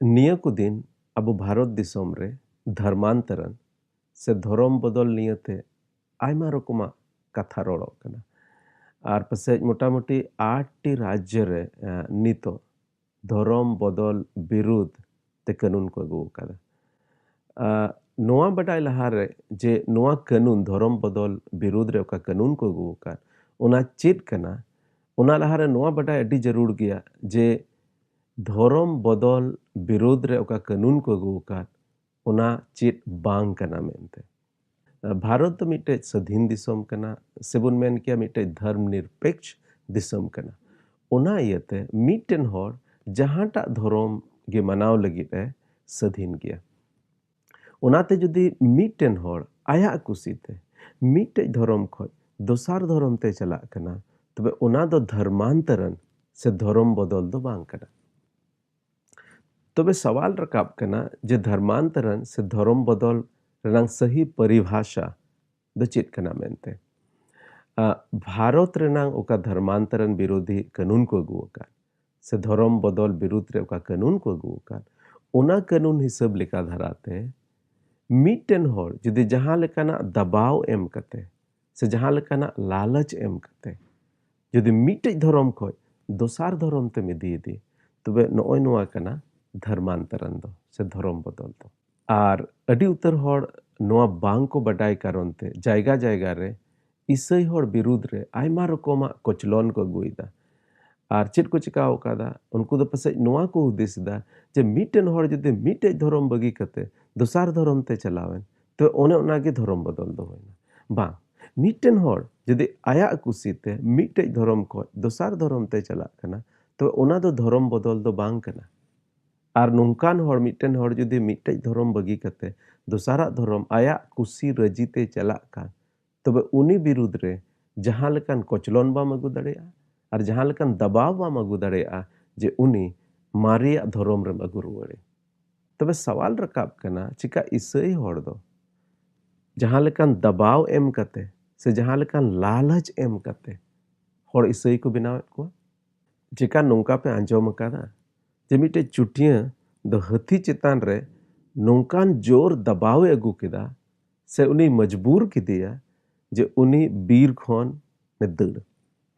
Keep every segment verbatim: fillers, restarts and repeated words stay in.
ᱱᱤᱭᱟᱹ ᱠᱚ ᱫᱤᱱ ᱟᱵᱚ ᱵᱷᱟᱨᱚᱛ ᱫᱤᱥᱚᱢ ᱨᱮ ᱫᱷᱚᱨᱢᱟᱱᱛᱚᱨᱚᱱ ᱥᱮ ᱫᱷᱚᱨᱚᱢ ᱵᱚᱫᱚᱞ ᱱᱤᱭᱟᱹᱛᱮ ᱟᱭᱢᱟ ᱨᱚᱠᱚᱢᱟᱜ ᱠᱟᱛᱷᱟ ᱨᱚᱲᱚᱜ ᱠᱟᱱᱟ᱾ ᱟᱨ ᱯᱟᱥᱮᱡ ᱢᱚᱴᱟᱢᱩᱴᱤ ᱟᱴ ᱴᱤ ᱨᱟᱡᱽᱡᱚ ᱨᱮ, ᱟᱸ, ᱱᱤᱛᱚᱜ ᱫᱷᱚᱨᱚᱢ ᱵᱚᱫᱚᱞ ᱵᱤᱨᱩᱫᱷ ᱛᱮ ᱠᱟᱹᱱᱩᱱ ᱠᱚ ᱟᱹᱜᱩ ᱟᱠᱟᱫᱟ᱾ ᱟᱸ, ᱱᱚᱣᱟ ᱵᱟᱰᱟᱭ ᱞᱟᱦᱟᱨᱮ ᱡᱮ ᱱᱚᱣᱟ ᱠᱟᱹᱱᱩᱱ, ᱫᱷᱚᱨᱚᱢ ᱵᱚᱫᱚᱞ ᱵᱤᱨᱩᱫᱷ ᱨᱮ ᱚᱠᱟ ᱠᱟᱹᱱᱩᱱ ᱠᱚ ᱟᱹᱜᱩ ᱟᱠᱟᱫ, ᱚᱱᱟ ᱪᱮᱫ ᱠᱟᱱᱟ, ᱚᱱᱟ ᱞᱟᱦᱟᱨᱮ ᱱᱚᱣᱟ ᱵᱟᱰᱟᱭ ᱟᱹᱰᱤ ᱡᱟᱹᱨᱩᱲ ᱜᱮᱭᱟ ᱡᱮ ᱫᱷᱚᱨᱚᱢ ᱵᱚᱫᱚᱞ ᱵᱤᱨᱩᱫᱷ ᱨᱮ ᱚᱠᱟ ᱠᱟᱹᱱᱩᱱ ᱠᱚ ᱟᱹᱜᱩ ᱟᱠᱟᱫ, ᱚᱱᱟ ᱪᱮᱫ ᱵᱟᱝ ᱠᱟᱱᱟ ᱢᱮᱱᱛᱮ᱾ ᱵᱷᱟᱨᱚᱛ ᱫᱚ ᱢᱤᱫᱴᱮᱡ ᱥᱟᱹᱫᱷᱤᱱ ᱫᱤᱥᱚᱢ ᱠᱟᱱᱟ, ᱥᱮᱵᱚᱱ ᱢᱮᱱ ᱠᱮᱭᱟ ᱢᱤᱫᱴᱮᱡ ᱫᱷᱚᱨᱢ ᱱᱤᱨᱯᱮᱠᱥ ᱫᱤᱥᱚᱢ ᱠᱟᱱᱟ᱾ ᱚᱱᱟ ᱤᱭᱟᱹᱛᱮ ᱢᱤᱫᱴᱮᱱ ᱦᱚᱲ ᱡᱟᱦᱟᱸᱴᱟᱜ ᱫᱷᱚᱨᱚᱢ ᱜᱮ ᱢᱟᱱᱟᱣ ᱞᱟᱹᱜᱤᱫ ᱮ ᱥᱟᱹᱫᱷᱤᱱ ᱜᱮᱭᱟ᱾ ᱚᱱᱟᱛᱮ ᱡᱩᱫᱤ ᱢᱤᱫᱴᱮᱱ ᱦᱚᱲ ᱟᱭᱟᱜ ᱠᱩᱥᱤᱛᱮ ᱢᱤᱫᱴᱮᱡ ᱫᱷᱚᱨᱚᱢ ᱠᱷᱚᱡ ᱫᱚᱥᱟᱨ ᱫᱷᱚᱨᱚᱢ ᱛᱮ ᱪᱟᱞᱟᱜ ᱠᱟᱱᱟ, ᱛᱚᱵᱮ ᱚᱱᱟ ᱫᱚ ᱫᱷᱚᱨᱢᱟᱱᱛᱚᱨᱚᱱ ᱥᱮ ᱫᱷᱚᱨᱚᱢ ᱵᱚᱫᱚᱞ ᱫᱚ ᱵᱟᱝ ᱠᱟᱱᱟ᱾ ᱛᱚᱵᱮ ᱥᱟᱣᱟᱞ ᱨᱟᱠᱟᱵ ᱠᱟᱱᱟ ᱡᱮ ᱫᱷᱚᱨᱢᱟᱱᱛᱚᱨᱚᱱ ᱥᱮ ᱫᱷᱚᱨᱚᱢ ᱵᱚᱫᱚᱞ ᱨᱮᱱᱟᱝ ᱥᱟᱹᱦᱤ ᱯᱚᱨᱤᱵᱷᱟᱥᱟ ᱫᱚ ᱪᱮᱫ ᱠᱟᱱᱟ ᱢᱮᱱᱛᱮ᱾ ᱟ, ᱵᱷᱟᱨᱚᱛ ᱨᱮᱱᱟᱝ ᱚᱠᱟ ᱫᱷᱚᱨᱢᱟᱱᱛᱚᱨᱚᱱ ᱵᱤᱨᱳᱫᱷᱤ ᱠᱟᱹᱱᱩᱱ ᱠᱚ ᱟᱹᱜᱩ ᱟᱠᱟᱫ ᱥᱮ ᱫᱷᱚᱨᱚᱢ ᱵᱚᱫᱚᱞ ᱵᱤᱨᱩᱫᱷ ᱨᱮ ᱚᱠᱟ ᱠᱟᱹᱱᱩᱱ ᱠᱚ ᱟᱹᱜᱩ ᱟᱠᱟᱫ, ᱚᱱᱟ ᱠᱟᱹᱱᱩᱱ ᱦᱤᱥᱟᱹᱵ ᱞᱮᱠᱟ ᱫᱷᱟᱨᱟᱛᱮ ᱢᱤᱫᱴᱮᱱ ᱦᱚᱲ ᱡᱩᱫᱤ ᱡᱟᱦᱟᱸ ᱞᱮᱠᱟᱱᱟᱜ ᱫᱟᱵᱟᱣ ᱮᱢ ᱠᱟᱛᱮ ᱥᱮ ᱡᱟᱦᱟᱸ ᱞᱮᱠᱟᱱᱟᱜ ᱞᱟᱞᱚᱪ ᱮᱢ ᱠᱟᱛᱮ ᱡᱩᱫᱤ ᱢᱤᱫᱴᱮᱡ ᱫᱷᱚᱨᱚᱢ ᱠᱷᱚᱡ ᱫᱚᱥᱟᱨ ᱫᱷᱚᱨᱚᱢ ᱛᱮᱢ ᱤᱫᱤᱭᱮᱫᱮ, ᱛᱚᱵᱮ ᱱᱚᱜᱼᱚᱭ ᱱᱚᱣᱟ ᱠᱟᱱᱟ ᱫᱷᱚᱨᱢᱟᱱᱛᱚᱨᱚᱱ ᱫᱚ ᱥᱮ ᱫᱷᱚᱨᱚᱢ ᱵᱚᱫᱚᱞ ᱫᱚ᱾ ᱟᱨ ᱟᱹᱰᱤ ᱩᱛᱟᱹᱨ ᱦᱚᱲ ᱱᱚᱣᱟ ᱵᱟᱝ ᱠᱚ ᱵᱟᱰᱟᱭ ᱠᱟᱨᱚᱱ ᱛᱮ ᱡᱟᱭᱜᱟ ᱡᱟᱭᱜᱟ ᱨᱮ ᱤᱥᱟᱹᱭ ᱦᱚᱲ ᱵᱤᱨᱩᱫᱷ ᱨᱮ ᱟᱭᱢᱟ ᱨᱚᱠᱚᱢᱟᱜ ᱠᱚᱪᱞᱚᱱ ᱠᱚ ᱟᱹᱜᱩᱭᱮᱫᱟ᱾ ᱟᱨ ᱪᱮᱫ ᱠᱚ ᱪᱤᱠᱟᱹ ᱟᱠᱟᱫᱟ? ᱩᱱᱠᱩ ᱫᱚ ᱯᱟᱥᱮᱡ ᱱᱚᱣᱟ ᱠᱚ ᱦᱩᱫᱤᱥ ᱮᱫᱟ ᱡᱮ ᱢᱤᱫᱴᱮᱱ ᱦᱚᱲ ᱡᱩᱫᱤ ᱢᱤᱫᱴᱮᱡ ᱫᱷᱚᱨᱚᱢ ᱵᱟᱹᱜᱤ ᱠᱟᱛᱮ ᱫᱚᱥᱟᱨ ᱫᱷᱚᱨᱚᱢ ᱛᱮ ᱪᱟᱞᱟᱣᱮᱱ, ᱛᱚ ᱚᱱᱮ ᱚᱱᱟᱜᱮ ᱫᱷᱚᱨᱚᱢ ᱵᱚᱫᱚᱞ ᱫᱚ ᱦᱩᱭᱱᱟ᱾ ᱵᱟᱝ, ᱢᱤᱫᱴᱮᱱ ᱦᱚᱲ ᱡᱩᱫᱤ ᱟᱭᱟᱜ ᱠᱩᱥᱤᱛᱮ ᱢᱤᱫᱴᱮᱡ ᱫᱷᱚᱨᱚᱢ ᱠᱷᱚᱡ ᱫᱚᱥᱟᱨ ᱫᱷᱚᱨᱚᱢ ᱛᱮ ᱪᱟᱞᱟᱜ ᱠᱟᱱᱟ, ᱛᱚ ᱚᱱᱟ ᱫᱚ ᱫᱷᱚᱨᱚᱢ ᱵᱚᱫᱚᱞ ᱫᱚ ᱵᱟᱝ ᱠᱟᱱᱟ᱾ ᱟᱨ ᱱᱚᱝᱠᱟᱱ ᱦᱚᱲ, ᱢᱤᱫᱴᱮᱱ ᱦᱚᱲ ᱡᱩᱫᱤ ᱢᱤᱫᱴᱮᱡ ᱫᱷᱚᱨᱚᱢ ᱵᱟᱹᱜᱤ ᱠᱟᱛᱮ ᱫᱚᱥᱟᱨᱟᱜ ᱫᱷᱚᱨᱚᱢ ᱟᱭᱟᱜ ᱠᱩᱥᱤ ᱨᱟᱹᱡᱤ ᱛᱮ ᱪᱟᱞᱟᱜ ᱠᱷᱟᱱ, ᱛᱚᱵᱮ ᱩᱱᱤ ᱵᱤᱨᱩᱫᱷ ᱨᱮ ᱡᱟᱦᱟᱸ ᱞᱮᱠᱟᱱ ᱠᱚᱪᱞᱚᱱ ᱵᱟᱢ ᱟᱹᱜᱩ ᱫᱟᱲᱮᱭᱟᱜᱼᱟ ᱟᱨ ᱡᱟᱦᱟᱸ ᱞᱮᱠᱟᱱ ᱫᱟᱵᱟᱣ ᱵᱟᱢ ᱟᱹᱜᱩ ᱫᱟᱲᱮᱭᱟᱜᱼᱟ ᱡᱮ ᱩᱱᱤ ᱢᱟᱨᱮᱭᱟᱜ ᱫᱷᱚᱨᱚᱢ ᱨᱮᱢ ᱟᱹᱜᱩ ᱨᱩᱣᱟᱹᱲᱮ᱾ ᱛᱚᱵᱮ ᱥᱟᱣᱟᱞ ᱨᱟᱠᱟᱵ ᱠᱟᱱᱟ, ᱪᱤᱠᱟ ᱤᱥᱟᱹᱭ ᱦᱚᱲ ᱫᱚ ᱡᱟᱦᱟᱸ ᱞᱮᱠᱟᱱ ᱫᱟᱵᱟᱣ ᱮᱢ ᱠᱟᱛᱮ ᱥᱮ ᱡᱟᱦᱟᱸ ᱞᱮᱠᱟᱱ ᱞᱟᱞᱚᱪ ᱮᱢ ᱠᱟᱛᱮ ᱦᱚᱲ ᱤᱥᱟᱹᱭ ᱠᱚ ᱵᱮᱱᱟᱣᱮᱫ ᱠᱚᱣᱟ? ᱪᱮᱠᱟ ᱱᱚᱝᱠᱟ ᱯᱮ ᱟᱸᱡᱚᱢ ᱟᱠᱟᱫᱟ ᱡᱮ ᱢᱤᱫᱴᱮᱡ ᱪᱩᱴᱭᱟᱹ ᱫᱚ ᱦᱟᱹᱛᱤ ᱪᱮᱛᱟᱱ ᱨᱮ ᱱᱚᱝᱠᱟᱱ ᱡᱳᱨ ᱫᱟᱵᱟᱣ ᱮ ᱟᱹᱜᱩ ᱠᱮᱫᱟ, ᱥᱮ ᱩᱱᱤ ᱢᱚᱡᱽᱵᱩᱨ ᱠᱮᱫᱮᱭᱟ ᱡᱮ ᱩᱱᱤ ᱵᱤᱨ ᱠᱷᱚᱱ ᱮ ᱫᱟᱹᱲ᱾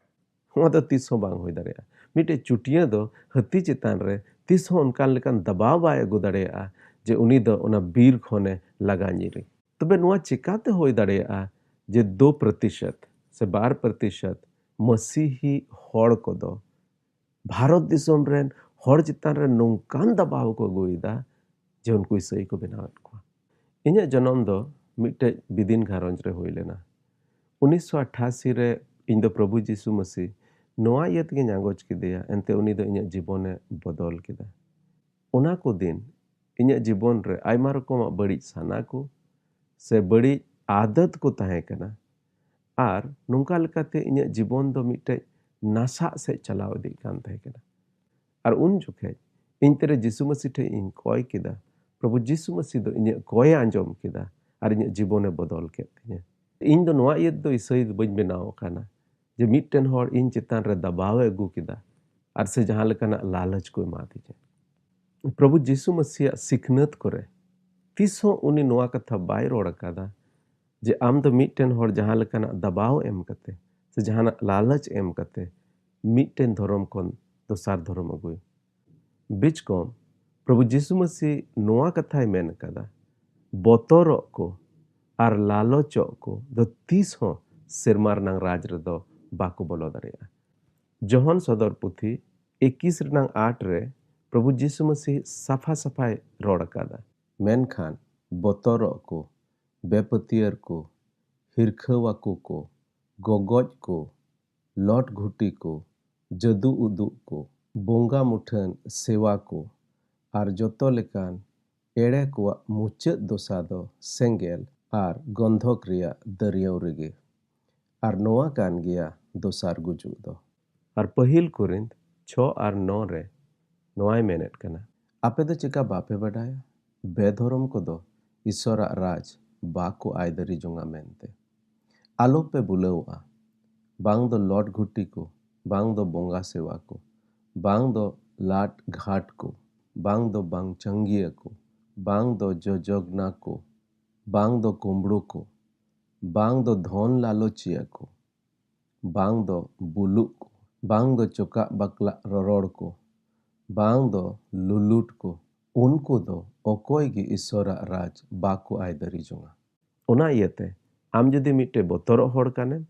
ᱱᱚᱣᱟ ᱫᱚ ᱛᱤᱥ ᱦᱚᱸ ᱵᱟᱝ ᱦᱩᱭ ᱫᱟᱲᱮᱭᱟᱜᱼᱟ᱾ ᱢᱤᱫᱴᱮᱡ ᱪᱩᱴᱭᱟᱹ ᱫᱚ ᱦᱟᱹᱛᱤ ᱪᱮᱛᱟᱱ ᱨᱮ ᱛᱤᱥ ᱦᱚᱸ ᱚᱱᱠᱟᱱ ᱞᱮᱠᱟᱱ ᱫᱟᱵᱟᱣ ᱵᱟᱭ ᱟᱹᱜᱩ ᱫᱟᱲᱮᱭᱟᱜᱼᱟ ᱡᱮ ᱩᱱᱤ ᱫᱚ ᱚᱱᱟ ᱵᱤᱨ ᱠᱷᱚᱱᱮ ᱞᱟᱜᱟ ᱧᱤᱨᱮ᱾ ᱛᱚᱵᱮ ᱱᱚᱣᱟ ᱪᱮᱠᱟᱛᱮ ᱦᱩᱭ ᱫᱟᱲᱮᱭᱟᱜᱼᱟ ᱡᱮ ᱫᱩ ᱯᱨᱚᱛᱤᱥᱚᱛ ᱥᱮ ᱵᱟᱨ ᱯᱨᱚᱛᱤᱥᱚᱛ ᱢᱟᱹᱥᱤᱦᱤ ᱦᱚᱲ ᱠᱚᱫᱚ ᱵᱷᱟᱨᱚᱛ ᱫᱤᱥᱚᱢ ᱨᱮᱱ ᱦᱚᱲ ᱪᱮᱛᱟᱱ ᱨᱮ ᱱᱚᱝᱠᱟᱱ ᱫᱟᱵᱟᱣ ᱠᱚ ᱟᱹᱜᱩᱭᱮᱫᱟ ᱡᱮ ᱩᱱᱠᱩ ᱤᱥᱟᱹᱭ ᱠᱚ ᱵᱮᱱᱟᱣᱮᱫ ᱠᱚᱣᱟ? ᱤᱧᱟᱹᱜ ᱡᱚᱱᱚᱢ ᱫᱚ ᱢᱤᱫᱴᱮᱡ ᱵᱤᱫᱤᱱ ᱜᱷᱟᱨᱚᱸᱡᱽ ᱨᱮ ᱦᱩᱭ ᱞᱮᱱᱟ᱾ ᱩᱱᱤᱥᱥᱚ ᱟᱴᱷᱟᱥᱤ ᱨᱮ ᱤᱧ ᱫᱚ ᱯᱨᱚᱵᱷᱩ ᱡᱤᱥᱩ ᱢᱟᱹᱥᱤ ᱱᱚᱣᱟ ᱤᱭᱟᱹ ᱛᱮᱜᱮᱧ ᱟᱸᱜᱚᱪ ᱠᱮᱫᱮᱭᱟ, ᱮᱱᱛᱮ ᱩᱱᱤ ᱫᱚ ᱤᱧᱟᱹᱜ ᱡᱤᱵᱚᱱᱮ ᱵᱚᱫᱚᱞ ᱠᱮᱫᱟ᱾ ᱚᱱᱟ ᱠᱚ ᱫᱤᱱ ᱤᱧᱟᱹᱜ ᱡᱤᱵᱚᱱ ᱨᱮ ᱟᱭᱢᱟ ᱨᱚᱠᱚᱢᱟᱜ ᱵᱟᱹᱲᱤᱡ ᱥᱟᱱᱟ ᱠᱚ ᱥᱮ ᱵᱟᱹᱲᱤᱡ ᱟᱫᱟᱛ ᱠᱚ ᱛᱟᱦᱮᱸ ᱠᱟᱱᱟ, ᱟᱨ ᱱᱚᱝᱠᱟ ᱞᱮᱠᱟᱛᱮ ᱤᱧᱟᱹᱜ ᱡᱤᱵᱚᱱ ᱫᱚ ᱢᱤᱫᱴᱮᱡ ᱱᱟᱥᱟᱜ ᱥᱮᱫ ᱪᱟᱞᱟᱣ ᱤᱫᱤᱜ ᱠᱟᱱ ᱛᱟᱦᱮᱸ ᱠᱟᱱᱟ᱾ ᱟᱨ ᱩᱱ ᱡᱚᱠᱷᱮᱡ ᱤᱧ ᱛᱤᱨᱮ ᱡᱤᱥᱩ ᱢᱟᱹᱥᱤ ᱴᱷᱮᱡ ᱤᱧ ᱠᱚᱭ ᱠᱮᱫᱟ, ᱯᱨᱚᱵᱷᱩ ᱡᱤᱥᱩ ᱢᱟᱹᱥᱤ ᱫᱚ ᱤᱧᱟᱹᱜ ᱠᱚᱭᱮ ᱟᱸᱡᱚᱢ ᱠᱮᱫᱟ ᱟᱨ ᱤᱧᱟᱹᱜ ᱡᱤᱵᱚᱱᱮ ᱵᱚᱫᱚᱞ ᱠᱮᱫ ᱛᱤᱧᱟᱹ᱾ ᱤᱧ ᱫᱚ ᱱᱚᱣᱟ ᱤᱭᱟᱹ ᱛᱮᱫᱚ ᱤᱥᱟᱹᱭ ᱫᱚ ᱵᱟᱹᱧ ᱵᱮᱱᱟᱣ ᱟᱠᱟᱱᱟ ᱡᱮ ᱢᱤᱫᱴᱮᱱ ᱦᱚᱲ ᱤᱧ ᱪᱮᱛᱟᱱ ᱨᱮ ᱫᱟᱵᱟᱣ ᱮ ᱟᱹᱜᱩ ᱠᱮᱫᱟ ᱟᱨ ᱥᱮ ᱡᱟᱦᱟᱸ ᱞᱮᱠᱟᱱᱟᱜ ᱞᱟᱞᱚᱪ ᱠᱚ ᱮᱢᱟᱫᱤᱧᱟ᱾ ᱯᱨᱚᱵᱷᱩ ᱡᱤᱥᱩ ᱢᱟᱹᱥᱤᱭᱟᱜ ᱥᱤᱠᱷᱱᱟᱹᱛ ᱠᱚᱨᱮ ᱛᱤᱥ ᱦᱚᱸ ᱩᱱᱤ ᱱᱚᱣᱟ ᱠᱟᱛᱷᱟ ᱵᱟᱭ ᱨᱚᱲ ᱟᱠᱟᱫᱟ ᱡᱮ ᱟᱢ ᱫᱚ ᱢᱤᱫᱴᱮᱱ ᱦᱚᱲ ᱡᱟᱦᱟᱸ ᱞᱮᱠᱟᱱᱟᱜ ᱫᱟᱵᱟᱣ ᱮᱢ ᱠᱟᱛᱮ ᱥᱮ ᱡᱟᱦᱟᱱᱟᱜ ᱞᱟᱞᱚᱪ ᱮᱢ ᱠᱟᱛᱮ ᱢᱤᱫᱴᱮᱱ ᱫᱷᱚᱨᱚᱢ ᱠᱷᱚᱱ ᱫᱚᱥᱟᱨ ᱫᱷᱚᱨᱚᱢ ᱟᱹᱜᱩᱭ᱾ ᱵᱤᱪᱠᱚᱢ, ᱯᱨᱚᱵᱷᱩ ᱡᱤᱥᱩ ᱢᱟᱹᱥᱤ ᱱᱚᱣᱟ ᱠᱟᱛᱷᱟᱭ ᱢᱮᱱ ᱟᱠᱟᱫᱟ, ᱵᱚᱛᱚᱨᱚᱜ ᱠᱚ ᱟᱨ ᱞᱟᱞᱚᱪᱚᱜ ᱠᱚ ᱫᱚ ᱛᱤᱥ ᱦᱚᱸ ᱥᱮᱨᱢᱟ ᱨᱮᱱᱟᱝ ᱨᱟᱡᱽ ᱨᱮᱫᱚ ᱵᱟᱠᱚ ᱵᱚᱞᱚ ᱫᱟᱲᱮᱭᱟᱜᱼᱟ᱾ ᱡᱚᱦᱚᱱ ᱥᱚᱫᱚᱨ ᱯᱩᱛᱷᱤ ᱮᱠᱤᱥ ᱨᱮᱱᱟᱝ ᱟᱴ ᱨᱮ ᱯᱨᱚᱵᱷᱩ ᱡᱤᱥᱩ ᱢᱟᱹᱥᱤ ᱥᱟᱯᱷᱟ ᱥᱟᱯᱷᱟᱭ ᱨᱚᱲ ᱟᱠᱟᱫᱟ, ᱢᱮᱱᱠᱷᱟᱱ ᱵᱚᱛᱚᱨᱚᱜ ᱠᱚ, ᱵᱮᱯᱟᱹᱛᱭᱟᱹᱨ ᱠᱚ, ᱦᱤᱨᱠᱷᱟᱹᱣᱟᱠᱚ ᱠᱚ, ᱜᱚᱜᱚᱡ ᱠᱚ, ᱞᱚᱴ ᱜᱷᱩᱴᱤ ᱠᱚ, ᱡᱟᱹᱫᱩ ᱩᱫᱩᱜ ᱠᱚ, ᱵᱚᱸᱜᱟ ᱢᱩᱴᱷᱟᱹᱱ ᱥᱮᱣᱟ ᱠᱚ, ᱟᱨ ᱡᱚᱛᱚ ᱞᱮᱠᱟᱱ ᱮᱲᱮ ᱠᱚᱣᱟᱜ ᱢᱩᱪᱟᱹᱫ ᱫᱚᱥᱟ ᱫᱚ ᱥᱮᱸᱜᱮᱞ ᱟᱨ ᱜᱚᱱᱫᱷᱚᱠ ᱨᱮᱭᱟᱜ ᱫᱟᱹᱨᱭᱟᱹᱣ ᱨᱮᱜᱮ᱾ ᱟᱨ ᱱᱚᱣᱟ ᱠᱟᱱ ᱜᱮᱭᱟ ᱫᱚᱥᱟᱨ ᱜᱩᱡᱩᱜ ᱫᱚ᱾ ᱟᱨ ᱯᱟᱹᱦᱤᱞ ᱠᱚᱨᱤᱱᱛ ᱪᱷᱚ ᱟᱨ ᱱᱚ ᱨᱮ ᱱᱚᱣᱟᱭ ᱢᱮᱱᱮᱫ ᱠᱟᱱᱟ, ᱟᱯᱮ ᱫᱚ ᱪᱮᱠᱟ ᱵᱟᱯᱮ ᱵᱟᱰᱟᱭᱟ? ᱵᱮᱫᱷᱚᱨᱚᱢ ᱠᱚᱫᱚ ᱤᱥᱚᱨᱟᱜ ᱨᱟᱡᱽ ᱵᱟᱠᱚ ᱟᱭᱫᱟᱹᱨᱤ ᱡᱚᱝᱟ ᱢᱮᱱᱛᱮ᱾ ᱟᱞᱚᱯᱮ ᱵᱩᱞᱟᱹᱣᱚᱜᱼᱟ, ᱵᱟᱝ ᱫᱚ ᱞᱚᱴ ᱜᱷᱩᱴᱤ ᱠᱚ, ᱵᱟᱝ ᱫᱚ ᱵᱚᱸᱜᱟ ᱥᱮᱣᱟ ᱠᱚ, ᱵᱟᱝ ᱫᱚ ᱞᱟᱴ ᱜᱷᱟᱴ ᱠᱚ, ᱵᱟᱝ ᱫᱚ ᱵᱟᱝ ᱪᱟᱸᱜᱤᱭᱟ ᱠᱚ, ᱵᱟᱝ ᱫᱚ ᱡᱚᱡᱚᱜᱽᱱᱟ ᱠᱚ, ᱵᱟᱝ ᱫᱚ ᱠᱩᱢᱵᱽᱲᱩ ᱠᱚ, ᱵᱟᱝ ᱫᱚ ᱫᱷᱚᱱ ᱞᱟᱞᱚᱪᱤᱭᱟ ᱠᱚ, ᱵᱟᱝ ᱫᱚ ᱵᱩᱞᱩᱜ ᱠᱚ, ᱵᱟᱝ ᱫᱚ ᱪᱚᱠᱟᱜ ᱵᱟᱠᱞᱟᱜ ᱨᱚᱨᱚᱲ ᱠᱚ, ᱵᱟᱝ ᱫᱚ ᱞᱩᱞᱩᱴ ᱠᱚ, ᱩᱱᱠᱩ ᱫᱚ ᱚᱠᱚᱭ ᱜᱮ ᱤᱥᱚᱨᱟᱜ ᱨᱟᱡᱽ ᱵᱟᱠᱚ ᱟᱭᱫᱟᱹᱨᱤ ᱡᱚᱝᱟ᱾ ᱚᱱᱟ ᱤᱭᱟᱹᱛᱮ ᱟᱢ ᱡᱩᱫᱤ ᱢᱤᱫᱴᱮᱡ ᱵᱚᱛᱚᱨᱚᱜ ᱦᱚᱲ ᱠᱟᱱᱮᱢ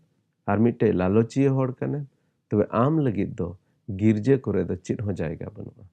ᱟᱨ ᱢᱤᱫᱴᱮᱡ ᱞᱟᱞᱚᱪᱤᱭᱟᱹ ᱦᱚᱲ ᱠᱟᱱᱮᱢ, ᱛᱚᱵᱮ ᱟᱢ ᱞᱟᱹᱜᱤᱫ ᱫᱚ ᱜᱤᱨᱡᱟᱹ ᱠᱚᱨᱮ ᱫᱚ ᱪᱮᱫ ᱦᱚᱸ ᱡᱟᱭᱜᱟ ᱵᱟᱹᱱᱩᱜᱼᱟ᱾